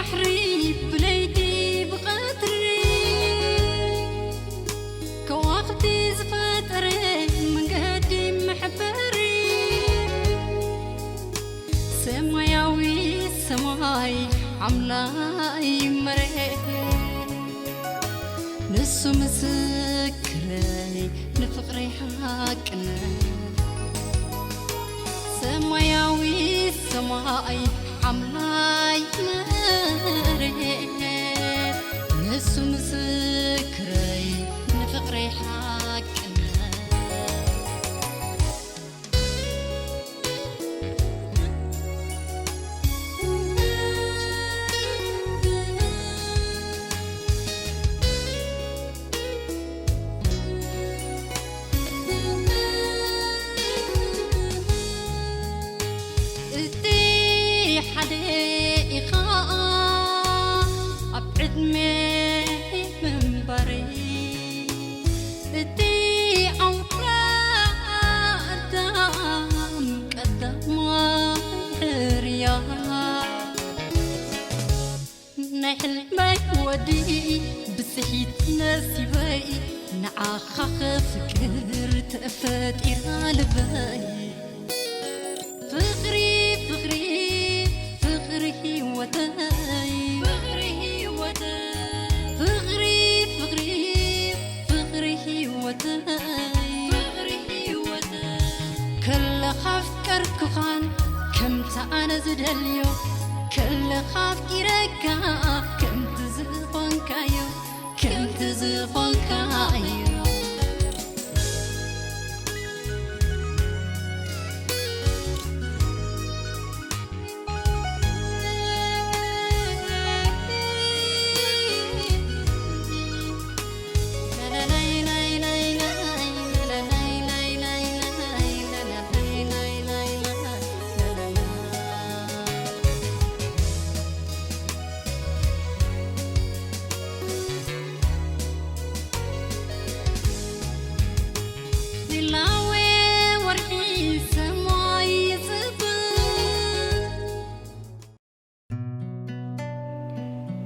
ድሕሪ ብለይቲ ብቐትሪ ከዋኽብቲ ዝፈጠረ መንገዲ መሕበሪ ሰማያዊ ሰማይ ሓምላይ መሬት ንሱ ምስክረይ ንፍቕረይ ሓቅነት ሰማያዊ ሰማይ ሓምላይ መሬት ንሱ ምስክረይ ንፍቕረይ ሓቅነት እቲ ሓደ ኢኻ ኣብ ዕድመ ምንባረይ እቲ ኣውራ ኣዳም ቀዳማይ ሕርያ ናይ ሕልመይ ወዲ ብስሒት ነሲበይ ንዓኻ ክፍቅር ተፈጢራ ልበይ ፍቕሪ ፍቕሪ ፍቕሪ ህይወተይ ፍቕሪ ህይወተይ ፍቕሪ ፍቕሪ ፍቕሪ ህይወተይ ፍቕሪ ህይወተይ ከለኻ ኣፍቀርኩኻን ከምቲ ኣነ ዝደልዮ ከለኻ ኣፍቂረካ ከምቲ ዝኾንካዮ ከምቲ ዝኾንካዮ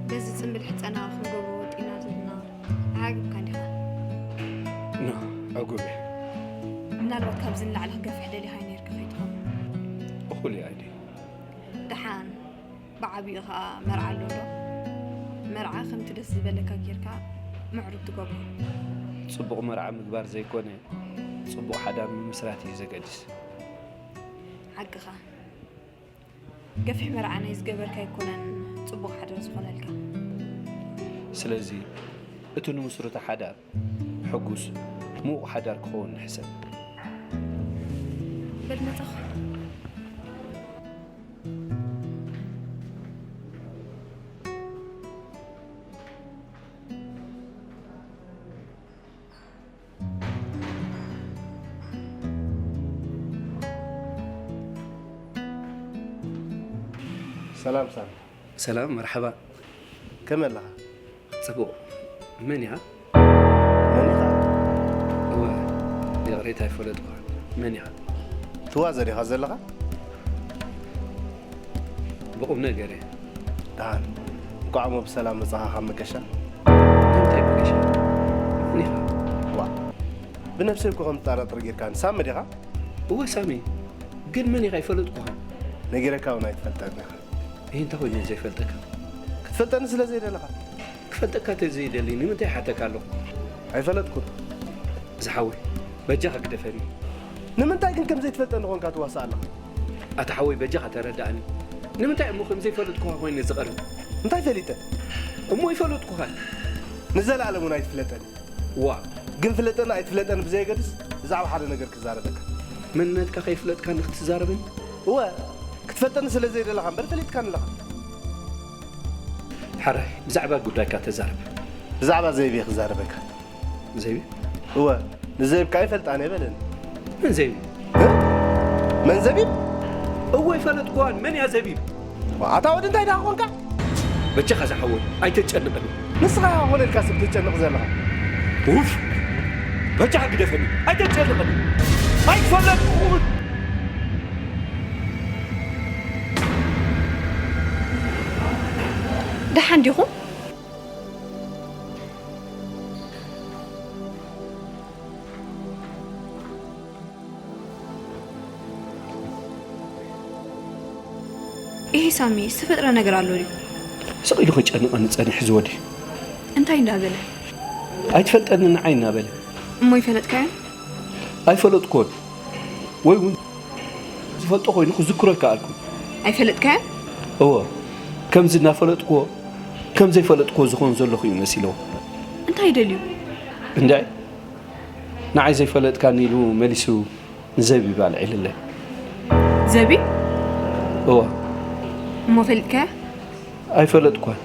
በዚ ጽምብል ሕጸና ክንገብሮ ወጢና ዘለና ዓጊብካ እንዲኻ። ኖ፣ ዕጉብ እየ። ምናልባት ካብዚ ንላዕሊ ክገፍሕ ደሊኻ ነይርካ ከይትኸውን። እኹል እየ ኣዲ። ደሓን ብዓቢኡ ኸኣ መርዓ ኣሎ ዶ? መርዓ ከምቲ ደስ ዝበለካ ጌርካ ምዕሩግ ትገብሮ። ጽቡቕ መርዓ ምግባር ዘይኮነ፣ ጽቡቕ ሓዳር ምምስራት እዩ ዘገድስ። ሓቅኻ። ገፊሕ መርዓ ናይ ዝገበርካ ኣይኮነን ጽቡቕ ሓዳር ዝኾነልካ። ስለዚ እቲ ንምስርቶ ሓዳር ሕጉስ ምዉቕ ሓዳር ክኸውን ንሕሰብ። በል መጻኹ። ሰላም ሳሚ። ሰላም መርሓባ። ከመይ ኣለኻ? ጽቡቕ። መን ኢኻ? መን ኢኻ? እወ፣ ይቕሬታ ኣይፈለጥኩኻን። መን ኢኻ? ትዋዘር ኢኻ ዘለኻ? ብቑም ነገር እየ። ደሓን። እንቋዕ እሞ ብሰላም መጻኻ ካብ መገሻ። እንታይ መገሻ? መን ኢኻ? ዋ፣ ብነብሰይ እኮ ከም ትጠራጠር ጌርካኒ። ሳሚ ዲኻ? እወ ሳሚ፣ ግን መን ኢኻ ኣይፈለጥኩኻን። ነጊረካ እውን ኣይትፈልጠን ኢኻ። እሂ እንታይ ኮይኑ እየ ዘይፈልጠካ? ክትፈልጠኒ ስለ ዘይደለኻ። ክፈልጠካ ተዘይደሊ ንምንታይ ይሓተካ ኣለኹ? ኣይፈለጥኩን። ዝሓወይ በጃኻ ግደፈኒ። ንምንታይ ግን ከም ዘይትፈልጠኒ ኾንካ ትዋሳእ ኣለኻ? ኣታ ሓወይ በጃኻ ተረዳኣኒ። ንምንታይ እሞ ከም ዘይፈለጥኩኻ ኮይነ ዝቐርብ? እንታይ ፈሊጠ? እሞ ኣይፈለጥኩኻን። ንዘለኣለም እውን ኣይትፍለጠኒ። ዋእ! ግን ፍለጠኒ ኣይትፍለጠኒ ብዘየገድስ ብዛዕባ ሓደ ነገር ክዛረበካ። መንነትካ ከይፍለጥካኒ ክትዛረበኒ? እወ፣ ክትፈልጠኒ ስለ ዘይደለኻ እምበር ፈሊጥካኒ ኣለኻ። ሕራይ፣ ብዛዕባ ጉዳይካ ተዛረብ። ብዛዕባ ዘይብየ ክዛረበካ። ዘይቢ? እወ፣ ንዘይብካ ኣይፈልጣን እየ በለኒ። መን ዘይቢ? መን ዘቢብ? እወ ኣይፈለጥኩዋን። መን እያ ዘቢብ? ኣታ ወዲ እንታይ ደኣ ኾንካ? በጃኻ ዝሓወይ ኣይተጨንቐኒ። ንስኻ ኢኻ ኮነ ኢልካ ሰብ ተጨንቕ ዘለኻ። ኡፍ! በጃኻ ግደፈኒ። ኣይተጨንቐኒ። ኣይፈለጥኩን። ደሓን ዲኹም? ይሄ ሳሚ ዝተፈጥረ ነገር ኣሎ ድዩ? ስቕ ኢሉ ከጨንቐኒ ጸኒሑ ዝወዲ። እንታይ እንዳበለ? ኣይትፈልጠኒ ንዓይ እናበለ። እሞ ይፈለጥካዮ? ኣይፈለጥኩዎን። ወይ እውን ዝፈልጦ ኮይኑ ክዝክሮ ኣይከኣልኩን። ኣይፈለጥካዮ? እወ፣ ከምዚ እናፈለጥኩዎ ከም ዘይፈለጥኩዎ ዝኾን ዘለኹ እዩ መሲለዎ። እንታይ ደልዩ? እንድዒ፣ ንዓይ ዘይፈለጥካኒ ኢሉ መሊሱ ንዘቢብ ኣልዒልለይ። ዘቢብ? እወ። እሞ ፈሊጥካያ? ኣይፈለጥኳን።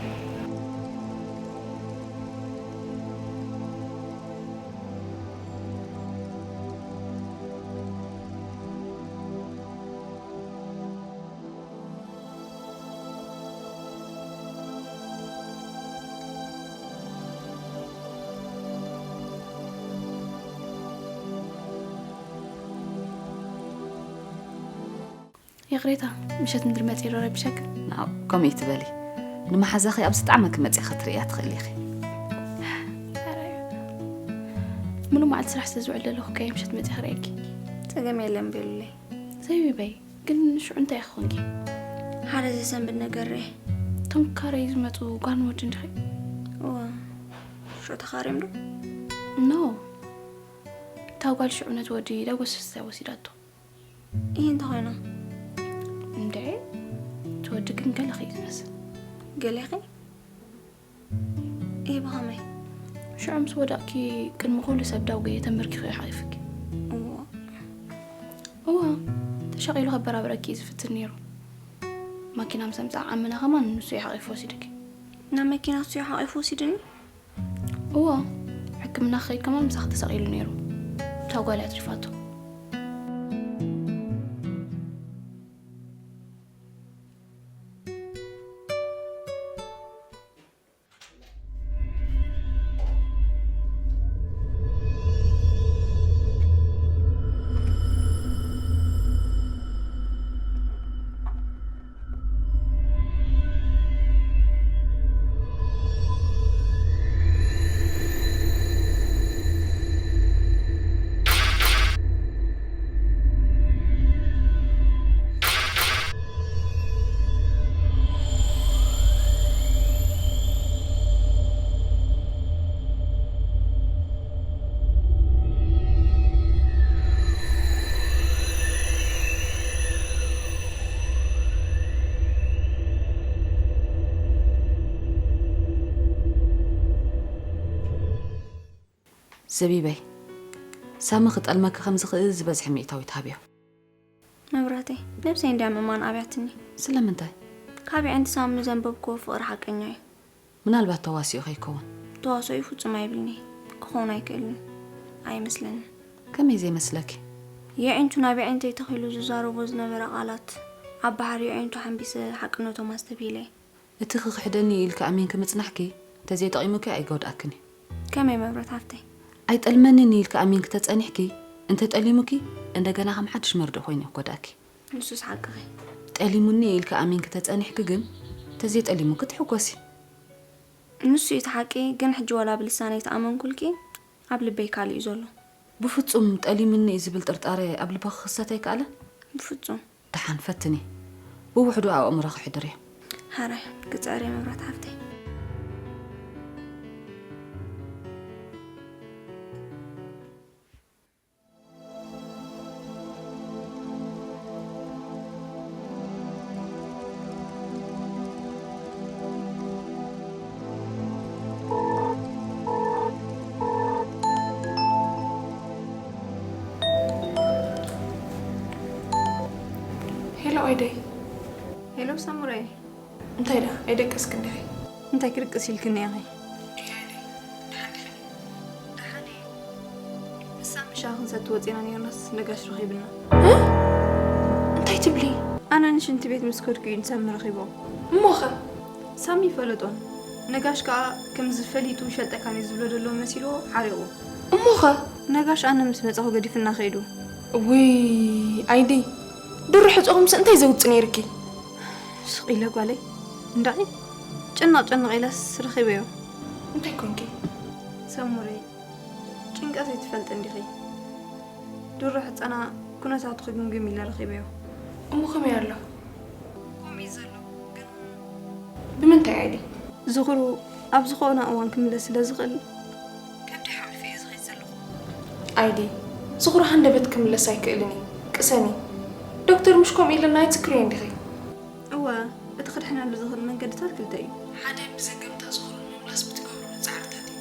ይቕሬታ፣ ምሸት ምድሪ መጺእ ዶ ረቢሸክ? ናው፣ ከምኡ ይትበሊ። ንመሓዛኺ ኣብ ዝጠዓመኪ መጺእኺ ክትርእያ ትኽእሊ ኢኺ። ምሉእ መዓልቲ ስራሕ ስለ ዝውዕል ዘለኹ ከየ ምሸት መጺእ ክርእየኪ። ጸገም የለን ቤሉለይ። ዘይብበይ፣ ግን ሽዑ እንታይ ኢኺ ኮንኪ? ሓደ ዘሰንብድ ነገር ርኤ። እቶም ክካረዩ ዝመጹ ጓልን ወድን ዲኺ? እወ። ሽዑ ተኻርዮም ዶ? ኖ። እታ ጓል ሽዑ ነቲ ወዲ ዳጎስ ስታይ ወሲዳቶ። ይህ እንተኾይኑ? እንድዒ፣ እቲ ወዲ ግን ገለ ኸዩ ዝመስል። ገሌኺ? ይህ ብኸመይ? ሽዑ ምስ ወዳእኪ ቅድሚ ኩሉ ሰብ ዳውገየ ተንበርኪኹ እዩ ሓቒፍኪ። እዎ። እዎ፣ ተሻቒሉ ከበራብረኪ እዩ ዝፍትን ነይሩ። ማኪና ምስ ኣምጽኣ ዓመና ከማን ንሱ እዩ ሓቒፉ ወሲድኪ። ናብ መኪና እሱ እዩ ሓቒፉ ወሲድኒ? እዎ፣ ሕክምና ክኸይድ ከማን ምሳኺ ተሰቒሉ ነይሩ። እታ ጓል እያ ኣትሪፋቶ። ዘቢበይ፣ ሳሚ ክጠልመኪ ከም ዝኽእል ዝበዝሐ ሚእታዊት ሃብዮ። መብራህተይ፣ ነብሰይ እንድያ ምእማን ኣብያትኒ። ስለምንታይ? ካብ የዕንቲ ሳሚ ዘንበብክዎ ፍቕሪ ሓቀኛ እዩ። ምናልባት ተዋሲኡ ከይከውን። ተዋስኦ እዩ ፍጹም ኣይብልኒ። ክኸውን ኣይክእልን። ኣይመስለንን። ከመይ ዘይመስለኪ? የዒንቱ ናብ የዒንተይ ተኺሉ ዝዛረቦ ዝነበረ ቃላት፣ ኣብ ባሕሪ የዒንቱ ሓንቢሰ ሓቅነቶም ኣስተብሂለ። እቲ ክኽሕደኒ እዩ ኢልኪ ኣሚንኪ ምጽናሕኪ፣ እንተዘይጠቒሙኪ ኣይጎድኣክን እዩ። ከመይ መብረት ሓፍተይ? ኣይጠልመንን እዩ ኢልኪ ኣሚንኪ ተጸኒሕኪ፣ እንተጠሊሙኪ፣ እንደገና ከም ሓድሽ መርድእ ኮይኑ እዩ ክጎድኣኪ። ንሱስ ሓቅኺ። ጠሊሙኒ እዩ ኢልኪ ኣሚንኪ ተጸኒሕኪ ግን፣ እንተዘይጠሊሙኪ ትሕጎሲ። ንሱ እዩ እቲ ሓቂ፣ ግን ሕጂ ዋላ ብልሳነይ ተኣመንኩልኪ፣ ኣብ ልበይ ካልእ እዩ ዘሎ። ብፍጹም ጠሊሙኒ እዩ ዝብል ጥርጣረ ኣብ ልብኺ ክኽሰት ኣይከኣለን? ብፍጹም። ደሓን ፈትኒ። ብውሕዱ ኣብ ኣእምሮኺ ሕድርዮ። ሓራይ፣ ክጽዕር እየ መብራት ሓፍተይ። ሄሎ፣ ኣይደይ። ሄሎ፣ ሳሙራይ። እንታይ ደኣ? ኣይደቀስክን ዲኺ? እንታይ ክድቅስ ኢልክኒ ኢኺ? ደሓን ዲኺ? ደሓን እየ። ምስ ሳሚ ሻሂ ክንሰቲ ወጺና ኔርናስ ነጋሽ ረኺብና። እ? እንታይ ትብሊ? ኣነ ንሽንቲ ቤት ምስ ከድኩ እዩ ንሳሚ ረኺቦ። እሞኸ? ሳሚ ይፈለጦን። ነጋሽ ከኣ ከምዚ ፈሊጡ ይፈልጠካን እዩ ዝብሎ ዘሎ መሲልዎ ሓሪቑ። እሞኸ? ነጋሽ ኣነ ምስ መጻኹ ገዲፍና ከይዱ። ውይ፣ ኣይዲ። ድሮ ሕጾኹምስ እንታይ ዘውጽእ ነይርኪ? ስቕ ኢለ ጓለይ። እንዳዒ ጨ ጨነቕ ጨነቕ ኢለስ ረኺበዮ። እንታይ ኮንኪ? ሰሙረይ፣ ጭንቀት ኣይትፈልጥን ዲኺ? ድሮ ሕፀና ኩነታቱ ክግምግም ኢለ ረኺበዮ። እሞ ከመይ ኣሎ? ከምኡ እዩ ዘሎ፣ ግን ብምንታይ ኣይዲ? ዝኽሩ ኣብ ዝኾነ እዋን ክምለስ ስለ ዝኽእል ከብዲ ሓቒፈ እየ ዝኸይድ ዘለኹ። ኣይዲ፣ ዝኽሩ ሃንደበት ክምለስ ኣይክእልን እዩ። ቅሰኒ። ዶክተር ምሽ ከምኡ ኢልና ኣይትዝክርዮን ዲኺ? እወ፣ እቲ ክድሕነሉ ዝኽእል መንገድታት ክልተ እዩ። ሓደ ብዘገምታ ዝኽሩ ንምምላስ ብትገብርሉ ጻዕርታት እዩ።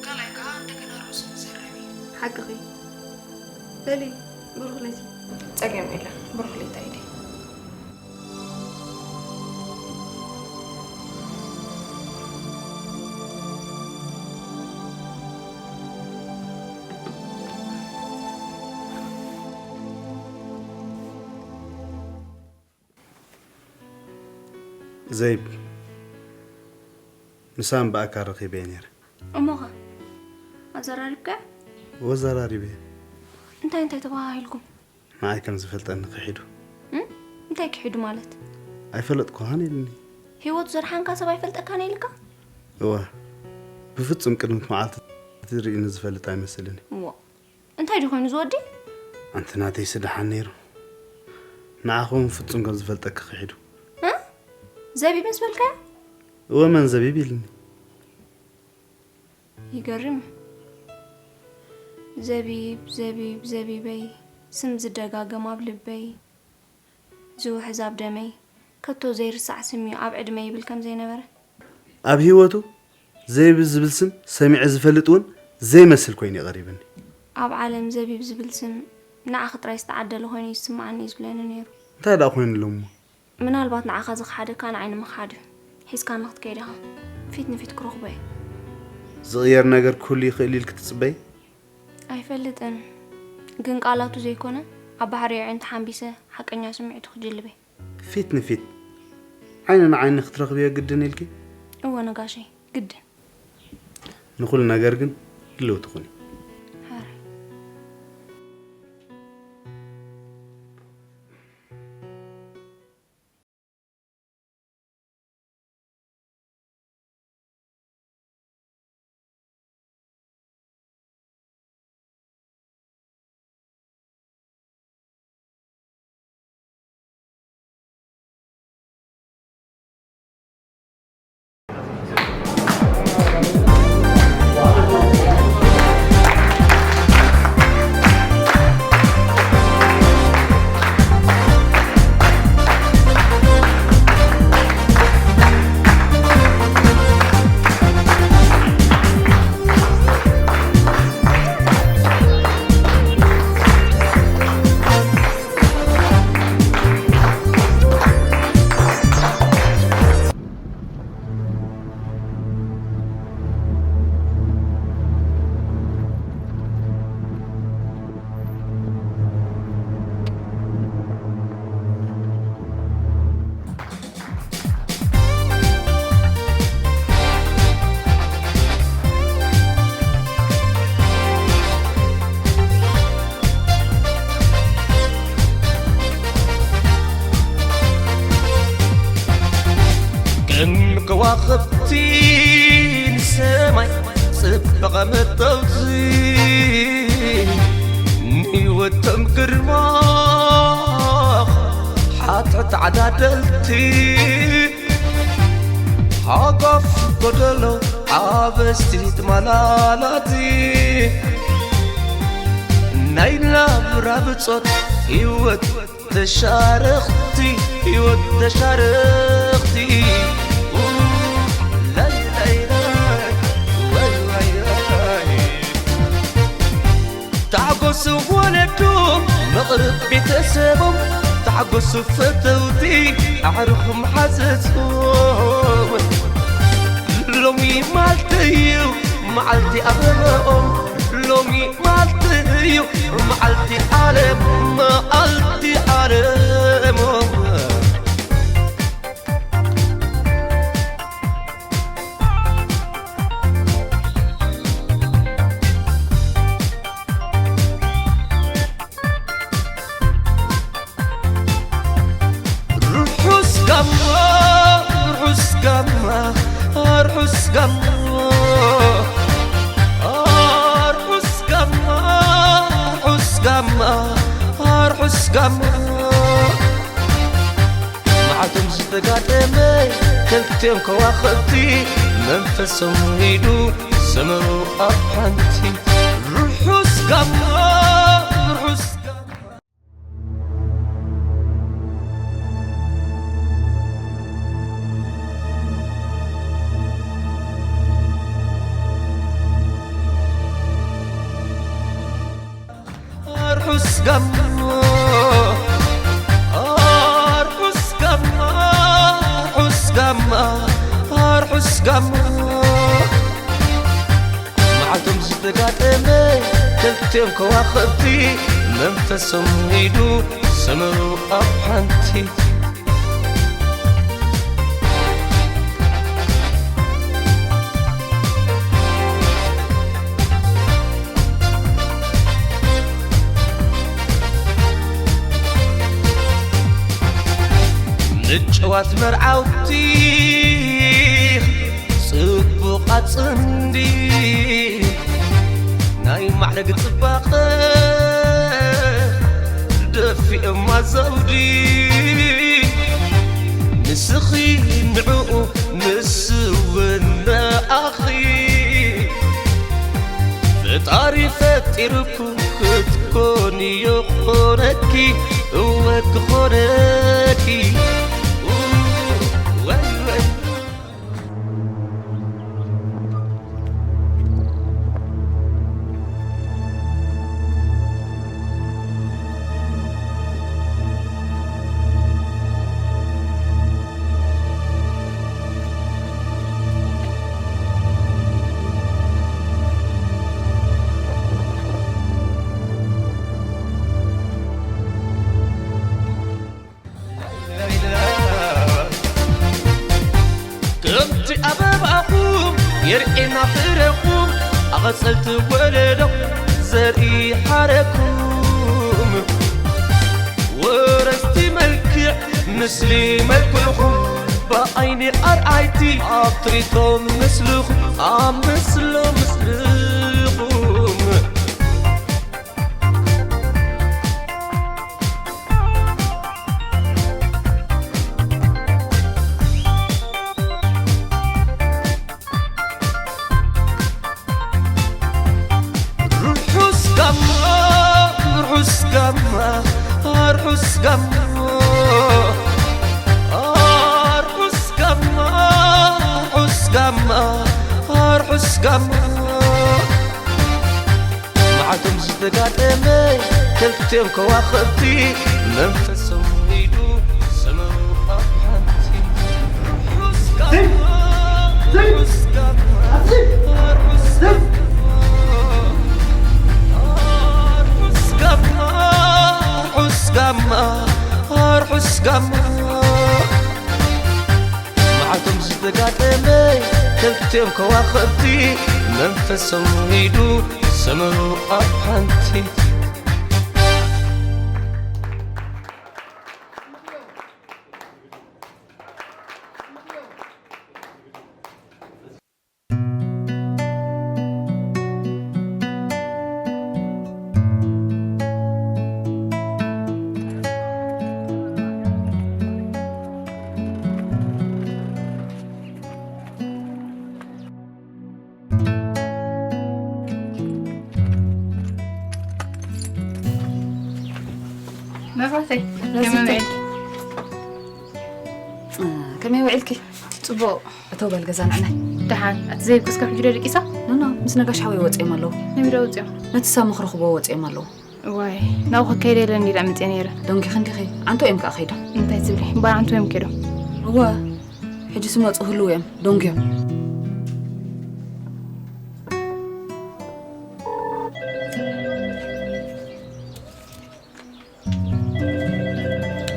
ካልኣይ ከኣ እንደገና ርእሱ ምዝራብ እዩ። ሓቅኺ። በሊ፣ ብሩኽ ለይቲ። ጸገም የለን። ብሩኽ ለይቲ ኣይዲ። ዘይብ፣ ንሳን ብኣካል ረኺበየ ነይረ። እሞኸ? ኣዘራሪብካያ? ወዘራሪበየ። እንታይ እንታይ ተባሃሂልኩም? ንዓይ ከም ዝፈልጠኒ ክሒዱ። እም? እንታይ ክሒዱ ማለት? ኣይፈለጥኩኻን ኢሉኒ። ህይወቱ ዘድሓንካ ሰብ ኣይፈልጠካን ኢልካ? እወ፣ ብፍጹም ቅድሚት መዓልቲ ትርእይኒ ዝፈልጥ ኣይመስልን እዩ። እሞ እንታይ ድዩ ኮይኑ ዝወዲ? ኣንቲ ናተይ ስደሓን ነይሩ። ንዓኹም ፍጹም ከም ዝፈልጠኪ ክሒዱ። እ? ዘቢብ ምስ በልካዮ? እወ፣ መን ዘቢብ ኢልኒ። ይገርም። ዘቢብ፣ ዘቢብ፣ ዘቢበይ፣ ስም ዝደጋገም ኣብ ልበይ፣ ዝውሕዝ ኣብ ደመይ፣ ከቶ ዘይርሳዕ ስም እዩ ኣብ ዕድመይ ይብል ከም ዘይነበረ። ኣብ ህይወቱ ዘይብል ዝብል ስም ሰሚዐ ዝፈልጥ እውን ዘይመስል ኮይኑ እዩ ቀሪብኒ። ኣብ ዓለም ዘቢብ ዝብል ስም ንዓኺ ጥራይ ዝተዓደለ ኮይኑ እዩ ዝስምዓኒ እዩ ዝብለኒ ነይሩ። እንታይ ደኣ ኮይኑ ኣሎ እሞ? ምናልባት ንዓኻ ዝኸሓደካ ንዓይ ንምኽሓድ እዩ። ሒዝካኒ ክትከይድ ኢኻ። ፊት ንፊት ክረኽቦ እየ። ዝቕየር ነገር ክህሉ ይኽእል ኢልኪ ትጽበዪ? ኣይፈልጥን። ግን ቃላቱ ዘይኮነ ኣብ ባሕሪ ኣዒንቱ ሓንቢሰ ሓቀኛ ስምዒቱ ክጅልብ እየ። ፊት ንፊት ዓይኒ ንዓይኒ ክትረኽብዮ ግድን ኢልኪ? እወ ነጋሸይ፣ ግድን። ንኹሉ ነገር ግን ድልውቲ ኩኒ። ሓራይ። ከም ከዋኽብቲ ንሰማይ ጽባቐ መጠውቲ ንህይወቶም ግርማ ሓትሕት ዓዳደልቲ ሓቋፍ ጎደሎ ሓበስቲ ተማላላቲ ናይ ናብራ ብጾት ህይወት ተሻረኽቲ ህይወት ተሻረኽቲ። ኡ፣ ላይ፣ ላይ፣ ላይ፣ ዋይ፣ ዋይ፣ ዋይ። ታዕጎሱ ወለዶም መቕርብ ቤተሰቦም፣ ታዕጎሱ ፈተውቲ ኣዕሩኽም ሓዘዝዎም። ሎሚ ማልቲ እዩ መዓልቲ ኣበባኦም፣ ሎሚ ማልቲ እዩ መዓልቲ ዓለም፣ መዓልቲ ዓለሞም። ርሑስ ጋማ፣ ርሑስ ጋማ፣ ጋማ ኣርሑስ ጋማ ኣርሑስ ጋማ ኣርሑስ ጋማ መዓልቶም ዝተጋጠመ ክልቲኦም ከዋኽብቲ መንፈሶም ሂዱ ሰመሩ ኣብ ሓንቲ ርሑስ ጋማ ርሑስ ጋማ ኣርሑስ ጋማ ኣርሑስ ጋማ ኣርሑስ ጋማ ኣርሑስ ጋማ መዓልቶም ዝተጋጠመ ክልቲኦም ከዋኽብቲ መንፈሶም ሂዱ ሰመሩ ኣብ ሓንቲ ምጭዋት መርዓውቲ ጽቡቓት ጽምዲ ናይ ማዕረግ ጽባቐ ደፊኦማ ዘውዲ ንስኺ ንዕኡ ንሱ እውን ንኣኺ ፈጣሪ ፈጢርኩም ክትኮኒ ይኾነኪ እወ ክኾነኪ ወይ ወይ ከምቲ ኣበባኹም የርእየና ፍረኹም ኣቐጸልቲ ወለዶ ዘርኢ ሓረኩም ወረስቲ መልክዕ ምስሊ መልክዕኹም ብዓይኒ ኣርኣይቲ ኣብ ትርኢቶም ምስልኹም ኣብ ምስሎም ምስልኹም ርሑስ ጋማ ርሑስ ጋማ ርሑስ ጋማ ርሑስ ጋማ ርሑስ ጋማ ርሑስ ጋማ መዓልቶም ዝተጋጠመ ክልቲኦም ከዋኽብቲ መንፈሶም ሂዱ ሰመሩ ኣብ ሓንቲ ርሑስ ጋማ ርሑስ ጋማ ርሑስ ጋማ ርሑስ ጋማ ርሑስ ጋማ ርሑስ ጋማ መዓልቶም ዝተጋጠመ ክልቲኦም ከዋኽብቲ መንፈሶም ሂዱ ሰመሩ ኣብ ሓንቲ መብራህተይ፣ ከመይ ውዒልኪ? እ፣ ከመይ ውዒልኪ? ጽቡቕ። እተው በል ገዛ ንዕናይ። ደሓን። ኣቲ ዘይብ ክስከብ ሕጂ ዶ ደቂሳ? ኖ፣ ኖ፣ ምስ ነጋሽ ሓወይ ወጺኦም ኣለዉ። ነቢይ ዶ ወጺኦም? ነቲ ሳሚ ክረኽብዎ ወጺኦም ኣለዉ። ዋይ፣ ናብኡ ክከይድ የለን ኢለ ኣምጽኤ ነይረ። ደንጊኺ እንዲኺ። ዓንቶ እዮም ከኣ ከይዶም። እንታይ ትብሊ? እምበኣር ዓንቶ እዮም ከይዶም። እወ፣ ሕጂ ስመጹ ህልው እዮም። ደንጉዮም።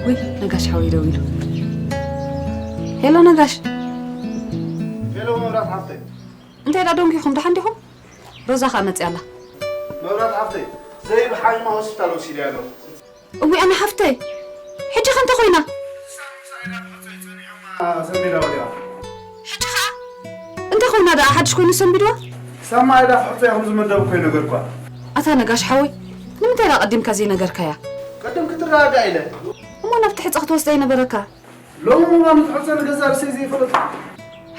ውይ፣ ነጋሽ ሓወይ ደዊሉ። ሄሎ ነጋሽ። ሄሎ መብራት ሓፍተይ። እንታይ ደኣ ደንጉይኹም? ደሓን ዲኹም? ሮዛ ኸኣ መጽያ ኣላ። መብራት ሓፍተይ፣ ዘይብ ሓሚማ ሆስፒታል ወሲደያ ኣለኹ። እውይ ኣነ ሓፍተይ፣ ሕጂ ኸ እንታይ ኮይና? ዘንቢላ ወዲቓ። ሕጂ ኸኣ እንታይ ቡና ደኣ ሓድሽ ኮይኑ ሰንቢድዋ? ሳማ ኢዳ ክሕጾ እያ ከም ዝመደብኩ ኣይነገርኳ። ኣታ ነጋሽ ሓወይ፣ ንምንታይ ደኣ ቀዲምካ ዘይነገርካያ? ቀደም ክትረዳዳእ ኢለ። እሞ ናብቲ ሕጸ ክትወስዳ ይነበረካ። ሎሚ ምዃኑ ትሕጸ ንገዛእ ርእሰይ ዘይፈለጥኩ።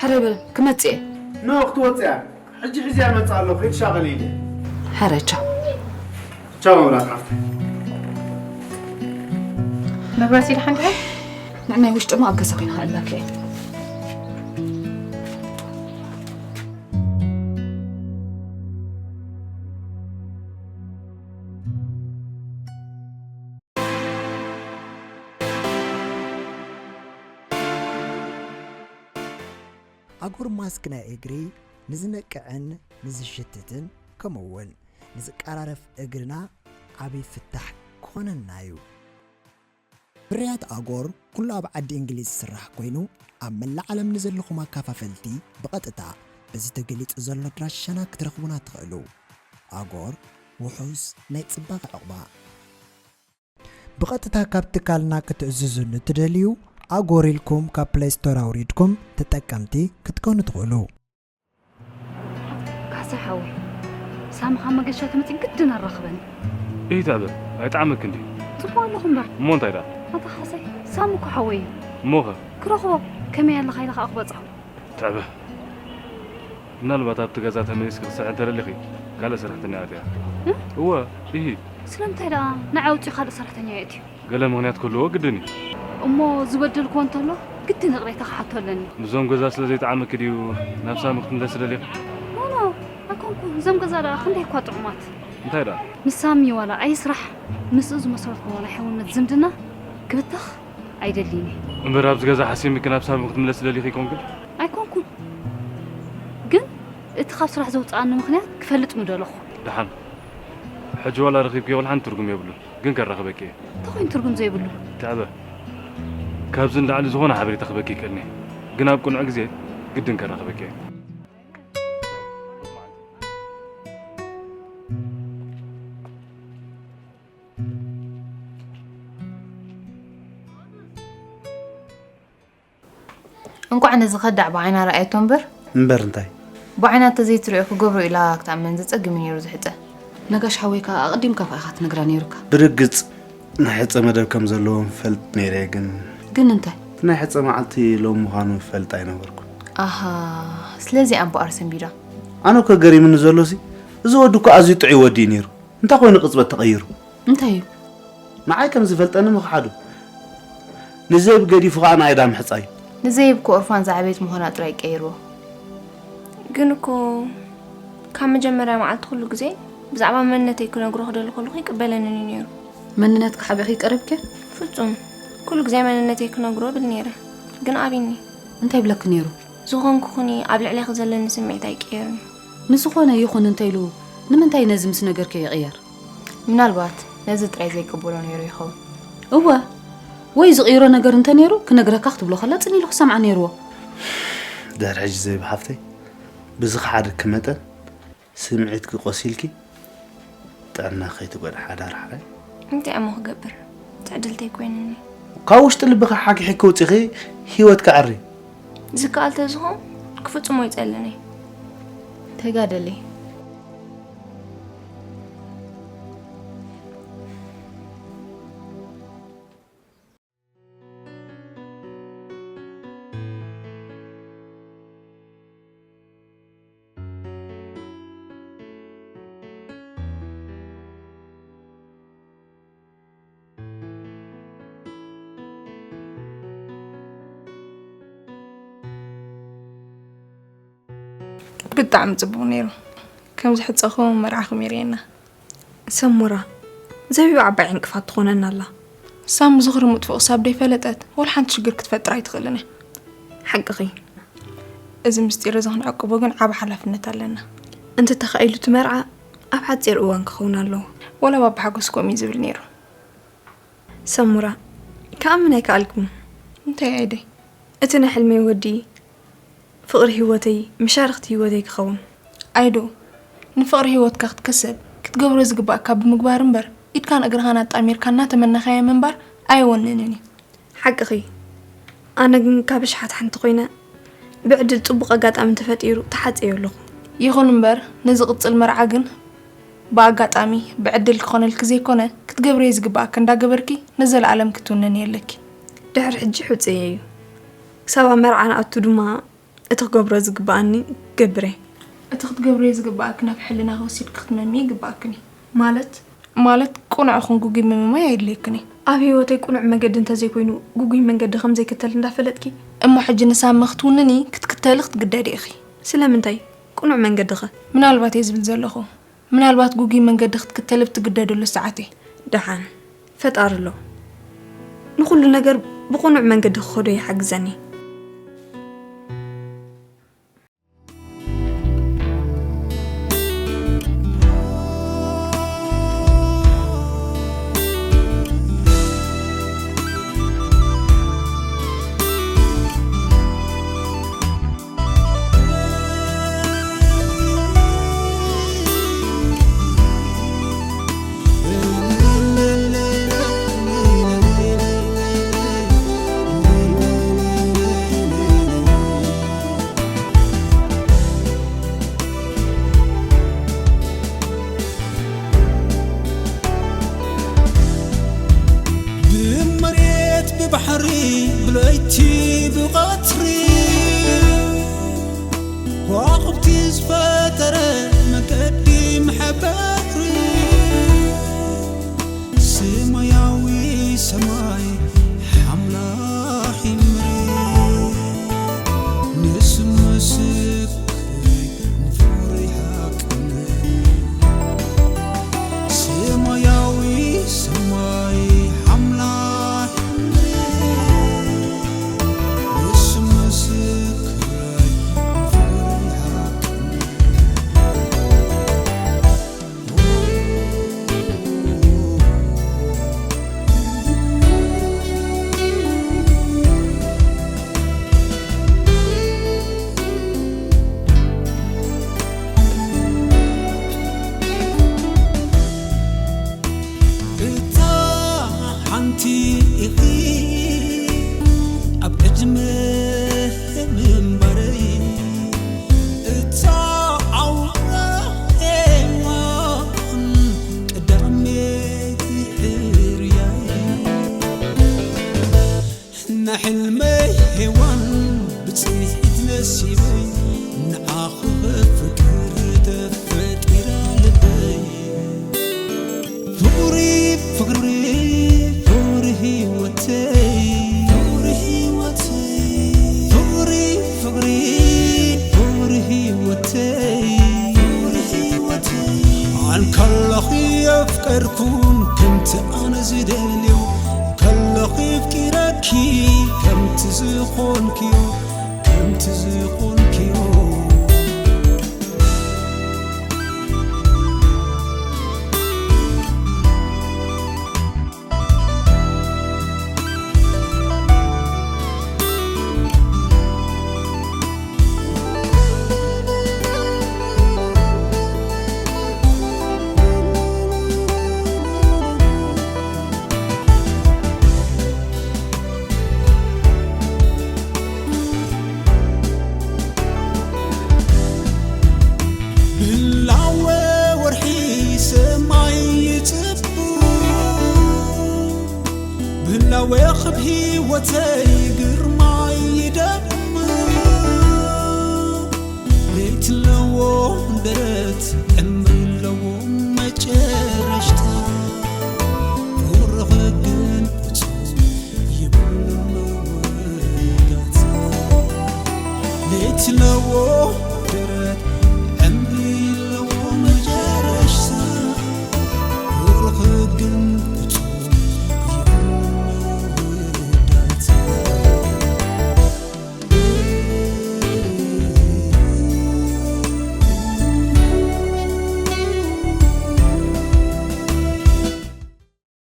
ሕረይ በል፣ ክመጽእ እየ። ኖ ክትወጽእ እያ። ሕጂ ሒዝያ እመጽእ ኣለኹ፣ ከይትሻቐሊ ኢለ። ሕረ፣ ቻው። ቻው መብራት ሓፍተይ። መብራህቲ ደሓን ዲኻ? ንዕናይ ውሽጢ እሞ ኣብ ገዛ ኮይነ ክእልመካ እየ። ኣጉር ማስክ ናይ እግሪ ንዝነቅዕን ንዝሽትትን ከምኡውን ንዝቀራረፍ እግርና ዓብዪ ፍታሕ ክኾነና እዩ። ፍርያት ኣጎር ኩሉ ኣብ ዓዲ እንግሊዝ ዝስራሕ ኮይኑ ኣብ መላእ ዓለም ንዘለኹም ኣካፋፈልቲ ብቐጥታ በዚ ተገሊጹ ዘሎ ኣድራሻና ክትረኽቡና ትኽእሉ። ኣጎር ውሑስ ናይ ጽባቐ ዕቑባ። ብቐጥታ ካብ ትካልና ክትእዝዙ ንትደልዩ ኣጎር ኢልኩም ካብ ፕለይ ስቶር ኣውሪድኩም ተጠቀምቲ ክትኮኑ ትኽእሉ። ካሕሳይ ሓወይ፣ ሳሚ ካብ መገሻ ተመጺኡ ግድን ኣራኽበኒ። እሂ ትዕበ፣ ኣይጠዓመክን ድዩ? ጽቡቕ ኣለኹ እምበር። እሞ እንታይ ደኣ? ኣታ ካሕሳይ፣ ሳሚ እኮ ሓወይ እዩ። እሞኸ? ክረኽቦ፣ ከመይ ኣለኻ ኢለ ከኣ ክበጽሖ። ትዕበ፣ ምናልባት ኣብቲ ገዛ ተመሊስኪ ክትሰርሒ እንተደሊኺ፣ ካልእ ሰራሕተኛ ኣእትያ። እ? እወ፣ እሂ። ስለምንታይ ደኣ ንዓይ ኣውጺኡ ካልእ ሰራሕተኛ የእትዩ? ገለ ምኽንያት ክህልዎ ግድን እዩ። እሞ ዝበደልክዎ እንተሎ ግድን ይቕሬታ ክሓቶ ኣለኒ። ምስዞም ገዛ ስለ ዘይጠዓመኪ ድዩ ናብ ሳሚ ክትምለሲ ደሊኺ? ኖኖ ኣይኮንኩን። እዞም ገዛ ደኣ ክንደይ እኳ ጥዑማት። እንታይ ደኣ? ምስ ሳሚ ዋላ ኣይስራሕ ምስኡ ዝመሰረትክዎ ናይ ሕውነት ዝምድና ክብተኽ ኣይደልይን እየ። እምበር ኣብዚ ገዛ ሓሲምኪ ናብ ሳሚ ክትምለሲ ደሊኺ ኣይኮንክን? ኣይኮንኩን። ግን እቲ ካብ ስራሕ ዘውፅኣኒ ምኽንያት ክፈልጥ ምደለኹ። ደሓን። ሕጂ ዋላ ረኺብክዮ ወላ ሓንቲ ትርጉም የብሉን። ግን ከራኽበኪ እየ። እንታይ ኮይኑ ትርጉም ዘይብሉ? ትዕበ። ካብዚ ንላዕሊ ዝኾነ ሓበሬታ ክበኪ ይክእልኒ። ግን ኣብ ቅኑዕ ግዜ ግድን ከራኽበኪ እየ። እንቋዕ ነዚ ከዳዕ ብዓይና ረኣየቶ እምበር። እምበር እንታይ? ብዓይና ተዘይትሪኦ ክገብሮ ኢላ ክትኣምን ዘጸግም እዩ ነይሩ ዝሕጸ። ነጋሽ ሓወይ ከኣ ኣቐዲምካ ከኣ ኢኻ ትነግራ ነይሩካ። ብርግጽ ናይ ሕጸ መደብ ከም ዘለዎም እፈልጥ ነይረ እየ ግን። ግን እንታይ? እቲ ናይ ሕጸ መዓልቲ ሎሚ ምዃኑ እፈልጥ ኣይነበርኩን። ኣሃ ስለዚ እያ እምበኣር ሰንቢዳ። ኣነ እኮ ገሪሙኒ ዘሎሲ እዚ ወዲ እኮ ኣዝዩ ጥዑይ ወዲ እዩ ነይሩ። እንታይ ኮይኑ ቅጽበት ተቐይሩ? እንታይ እዩ? ንዓይ ከም ዝፈልጠኒ ምኽሓዱ። ንዘይብ ገዲፉ ኸኣ ንኣይዳ ምሕጻዩ። ንዘይብ እኮ ኦርፋን ዝዓበየት ምዃና ጥራይ ቀይርዎ። ግን እኮ ካብ መጀመርያ መዓልቲ ኩሉ ግዜ ብዛዕባ መንነተይ ክነግሮ ክደሊ ከለኹ ኣይቅበለንን እዩ ነይሩ። መንነትኪ ሓቢእኺ ቀሪብኪ? ፍጹም። ኩሉ ግዜ መንነተይ ክነግሮ እብል ነይረ። ግን ኣብዩኒ። እንታይ ይብለኪ ነይሩ? ዝኾንኩ ኩኒ ኣብ ልዕሌኺ ዘለኒ ስምዒት ኣይቅየርን እዩ። ንዝኾነ ይኹን እንተኢሉ ንምንታይ ነዚ ምስ ነገርክዮ ይቕየር? ምናልባት ነዚ ጥራይ ዘይቅበሎ ነይሩ ይኸውን። እወ፣ ወይ ዝቕይሮ ነገር እንተ ነይሩ ክነግረካ ክትብሎ ከላ ጽን ኢሉ ክሰምዓ ነይርዎ። ድሕሪ ሕጂ ዘይብ ሓፍተይ፣ ብዝኸሓደኪ መጠን ስምዒትኪ ቆሲልኪ ጥዕና ከይትጎድኢ ሓዳር ሓራይ። እንታይ እሞ ክገብር? ትዕድልተይ ኮይኑኒ። ካብ ውሽጢ ልብኺ ሓኪሕኪ ውጺኺ ህይወትኪ ኣዕሪ። ዝከኣል ተዝኾን ክፍጽሞ ይጸልኒ። ተጋደሊ። ብጣዕሚ ጽቡቕ ነይሩ። ከምዚ ሕጸኹም መርዓኹም የርእየና። ሰሙራ፣ ዘቢባ ዓባይ ዕንቅፋት ትኾነና ኣላ። ሳሚ ዝኽሪ ምጥፍኡ ክሳብ ደይፈለጠት ወላ ሓንቲ ሽግር ክትፈጥር ኣይትኽእልን እያ። ሓቅኺ። እዚ ምስጢር እዚ ክንዕቅቦ ግን ዓቢ ሓላፍነት ኣለና። እንተተኻኢሉ እቲ መርዓ ኣብ ሓጺር እዋን ክኸውን ኣለዎ። ወላ ባባ ሓጎስ ከምኡ እዩ ዝብል ነይሩ። ሰሙራ፣ ክኣምን ኣይከኣልኩን። እንታይ ኣደይ? እቲ ናይ ሕልመይ ወዲ ፍቕሪ ህይወተይ፣ መሻርኽቲ ህይወተይ ክኸውን። ኣይዶ፣ ንፍቕሪ ህይወትካ ክትከሰብ ክትገብሮ ዝግባእካ ብምግባር እምበር፣ ኢድካን እግርኻን ኣጣሚርካ እናተመነኻዮ ምንባር ኣየወንንን እዩ። ሓቅኺ። ኣነ ግን ካብ ኣሽሓት ሓንቲ ኮይነ፣ ብዕድል ጽቡቕ ኣጋጣሚ እንተፈጢሩ ተሓጽዮ ኣለኹ። ይኹን እምበር፣ ንዝቕጽል መርዓ ግን ብኣጋጣሚ፣ ብዕድል ክኾነልኪ ዘይኮነ፣ ክትገብርዮ ዝግብኣኪ እንዳገበርኪ ንዘለኣለም ክትውንንዮ ኣለኪ። ድሕሪ ሕጂ ሕጹየ እዩ። ክሳብ ኣብ መርዓ ንኣቱ ድማ እቲ ክገብሮ ዝግብኣኒ ገብረ። እቲ ክትገብርዮ ዝግብኣኪ ናብ ሕልናኺ ወሲድኪ ክትመምዪ ይግብኣክን እዩ። ማለት? ማለት ቅኑዕ ኹን ግጉይ ምምማይ ኣየድልየክን እዩ። ኣብ ህይወተይ ቅኑዕ መገዲ እንተዘይኮይኑ ግጉይ መንገዲ ከም ዘይክተል እንዳፈለጥኪ? እሞ ሕጂ ንሳሚ ክትውንኒ ክትክተሊ ክትግደዲ ኢኺ። ስለምንታይ? ቅኑዕ መንገዲ ኸ? ምናልባት እየ ዝብል ዘለኹ። ምናልባት ግጉይ መንገዲ ክትክተሊ ብትግደደሉ ሰዓት እየ። ደሓን። ፈጣሪ ኣሎ። ንኹሉ ነገር ብቕኑዕ መንገዲ ክኸዶ ይሓግዘኒ። ብመሬት ብባሕሪ ብለይቲ ብቐትሪ ከዋኽብቲ ዝፈጠረ መገዲ መሐበሪ ሰማያዊ ሰማይ ሓምላኺ ምድሪ ንስምስክ ሰማያዊ ሰማይ ሓምላይ እታ ሓንቲ ኢኺ ኣብ ዕድመ ምንባረይ እታ ኣውራ ሄዋን ቀዳመይቲ ሕርያይ ንሕልመይ ሄዋን ብጽንሒት ነሲበይ ንዓኺ ፍቅር ተፈጢራ ልበይ ፍቅሪ ፍቅሪ ፍቅሪ ህይወተይ ፍቅሪ ህይወተይ ፍቅሪ ፍቅሪ ፍቅሪ ህይወተይ ፍቅሪ ህይወተይ ኣንከለኺ የፍቀርኩን ከምቲ ኣነ ዝደልዮ ከለኺ ኣፍቂረኪ ከምቲ ዝኾንክዮ ከምቲ ዝኾንክዮ ብላወ ወርሒ ሰማይ ይጽቡ ብላወ ክብ ህይወተይ ግርማይ ይደምቅ ለይቲ ኣለዎ ደረት ዕምሪ ኣለዎ መጨረሽታ ፍቅርኺ ግን ፍጹም ይብሉ መወዳእታ ለይቲ ኣለዎ